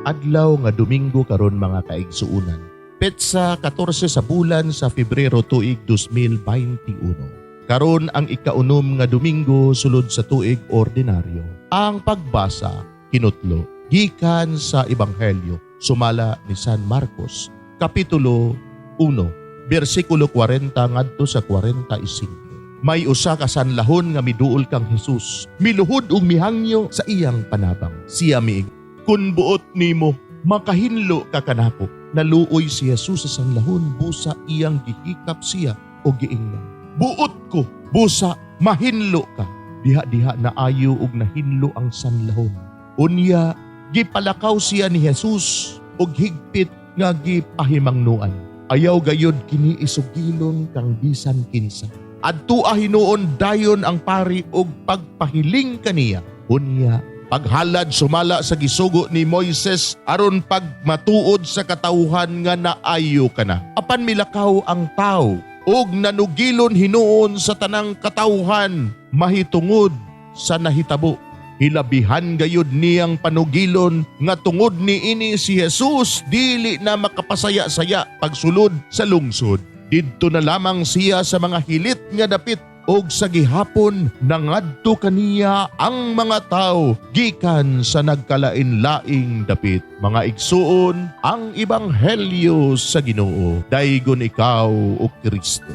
Adlaw nga Domingo karon, mga kaigsuonan. Petsa 14 sa bulan sa Febrero, tuig 2021. Karon ang ikaunom nga Domingo sulod sa tuig ordinaryo. Ang pagbasa kinutlo gikan sa Ebanghelyo sumala ni San Marcos, kapitulo 1, bersikulo 40 ngadto sa 45. May usa ka sanlahon nga miduol kang Jesus. Miluhod ug mihangyo sa iyang panabang. Siya miingon, "Kun buot nimo, makahinlo ka kanako." Naluoy si Jesus sa sanlahon, busa iyang gihikap siya ug giingnan, "Buot ko, busa mahinlo ka." Diha-diha naayo ug nahinlo ang sanlahon. Unya, gipalakaw siya ni Jesus ug higpit nga gipahimangnuan, "Ayaw gayod kini isugilon kang bisan kinsa. Adtua hinuon dayon ang pari og pagpahiling kaniya. Unya, paghalad sumala sa gisugo ni Moises aron pagmatuod sa katawhan nga naayo ka na." Apan milakaw ang tao ug nanugilon hinuon sa tanang katawhan mahitungod sa nahitabo. Hilabihan gayud niyang panugilon nga tungod niini si Jesus dili na makapasaya-saya pagsulod sa lungsod. Didto na lamang siya sa mga hilit nga dapit og sa gihapon nangadto kaniya ang mga tao gikan sa nagkalain-laing dapit. Mga igsuon, ang ebanghelyo sa Ginoo. Daygon ikaw, o Kristo.